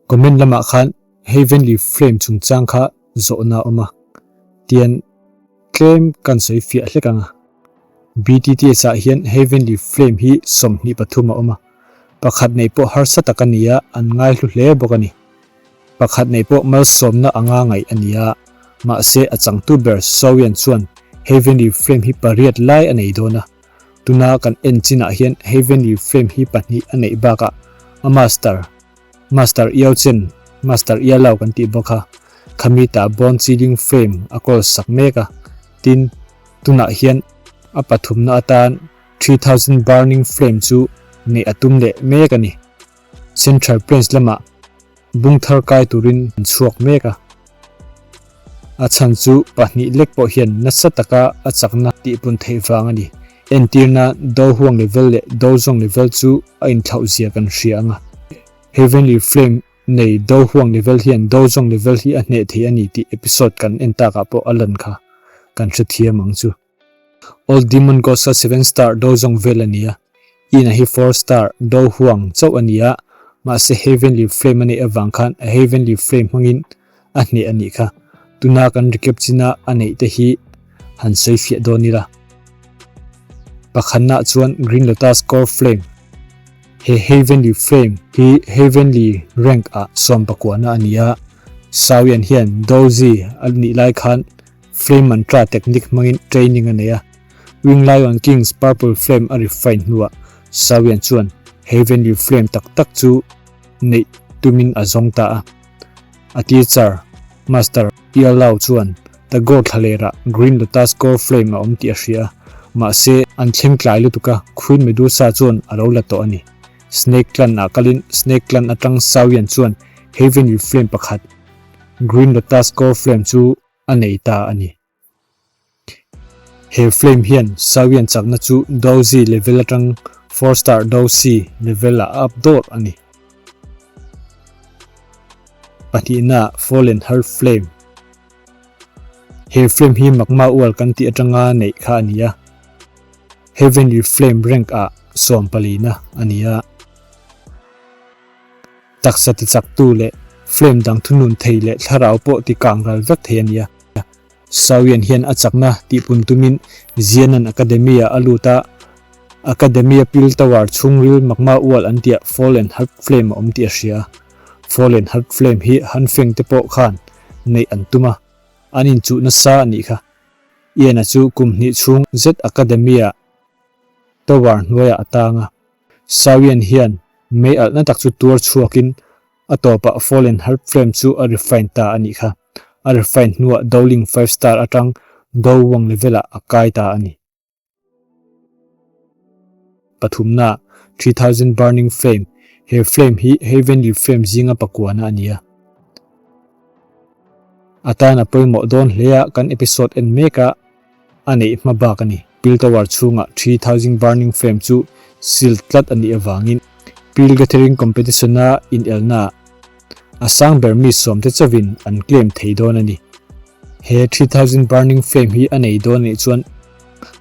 Comment lamah khan Heavenly Flame chungchang kha zawhna a awm a, tian tlem kan sawi fiah hlek ang a. BTTS ah hian Heavenly Flame hi 23 a awm a, pakhat nei pawh harsa tak a ni a, an ngaihlu hle bawk a ni. Pakhat nei pawh malsawmna anga ngaih a ni a, mahse a changtu ber Sowian chuan Heavenly Flame hi pariat lai a nei dawn a. Tuna kan en chinah hian Heavenly Flame hi pahnih a neih bakah a master, Master Iau Chen, Master Ia Lau kan tih bawk a, khami tah Bone Chilling Flame a kawl sak mek a, tin, tunah hian a pathumna atan 3000 Burning Flame chu neih a tum leh mek a ni. Central Plains lamah bung thar kai turin an chhuak mek a. A chhan chu pahnih lek pawh hian nasa taka a chakna tihpun theih vang a ni. Entirna Do Huang level leh Do Zawng level chu a inthlauh zia kan hria ang a. Heavenly Flame nei Do Huang level hian Do Zawng level hi a hneh thei a ni tih episode kan en takah pawh a lan kha kan hrethiam ang chu. Old Demon Ghost kha seven star do zawng vel a ni a, Ina hi four star do huang chauh a ni a, mahse Heavenly Flame a neih avang khan a Heavenly Flame hmangin a hneh a nih kha. Tuna kan recap china a neih te hi han sawi fiah dawn ila. Pakhatnaah chuan Green Lotus Core Flame. He Heavenly Flame hi Heavenly rank ah sawmpakuahna a ni a, Sawian hian Doji a nih lai khan Flame Mantra technique hmangin training a nei a, Wing Lion King's Purple Flame a refine hnuah Sawian chuan Heavenly Flame tak tak chu neih tumin a zawng ta a. A teacher, Master Ia Lao chuan Tagore thlalerah Green Lotus Core Flame a awm tih a hria a, mahse an thleng tlai lutuk a, Queen Medusa chuan a lo la tawh a ni. Snake Clan ah kalin Snake Clan atang Sawian chuan Heavenly Flame pakhat, Green Lotus Core Flame chu a nei ta a ni. He flame hian Sawian chakna chu Doji level atang four star Dosi level ah a up dawr a ni. Pahnihna Fallen Heart Flame He flame hi magma ual kan tih atanga neih kha a ni a. Heavenly Flame rank ah sawmpalina a ni a. Taksa tichaktu leh flame dang thunun thei leh thlarau pawh ti kang ral vek thei a nia. Sawian hian a chakna tihpun tumin Zianan Academy-ah a lut a, Academy-a pil tower chhungril magma ual an tiah Fallen Heart Flame a awm tih a hria. Fallen Heart Flame hi Han Feng te pawh khan neih an tum a, an inchuh nasa a nih kha. Ian-a chu kum hnih chhung zet Academy-ah tower hnuaiah a tang a. Sawian hian mei alhna tak chu tuar chhuakin a tawpah Fallen Heart Flame chu a refine ta a nih kha. A refine hnuah Dowling Five Star atang Do Wang level-ah a kai ta a ni. Pathumna, 3000 Burning Flame, He flame hi Heavenly Flame zinga pakuana a ni a. A tan a pawimawh dawn hle a, kan episode en mekah a neih hma bak a ni. Pil Tower chhungah 3000 Burning Flame chu seal tlat a nih avangin Pil Gathering Competition-a inelnaah a sang ber mi sawmte chauhin an claim thei dawn a ni. He 3000 Burning Flame hi a nei dawn anih chuan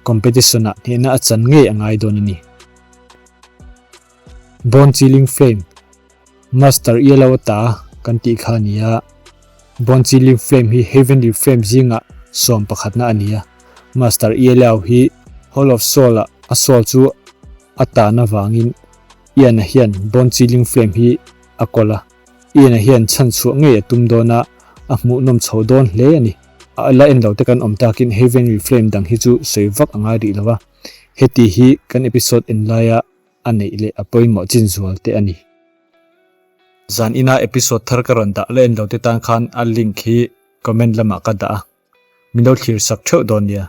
competition-ah hnehna a chan ngei a ngai dawn a ni. Bone Chilling Flame, Master Yellow ta kan tih kha a ni a, Bone Chilling Flame hi Heavenly Flame zingah sawm pakhatna a ni a, Master Yellow hi Hall of Soul ah a soul chu a tan avangin Ian-a hian Bone Chilling Flame hi a kawl a, Ian-a hian chhan chhuah ngei a tum dawn a, a hmuhnawm chho dawn hle a ni. A la en lo te kan awm takin Heavenly Flame dang hi chu sawi vak a ngai rih lo a, heti hi kan episode en laia a neih leh a pawimawh chin zual te a ni. Zan ina episode thar ka rawn dah la en lo te tan khan a link hi comment lamah ka dah a, min lo thlir sak theuh dawn nia.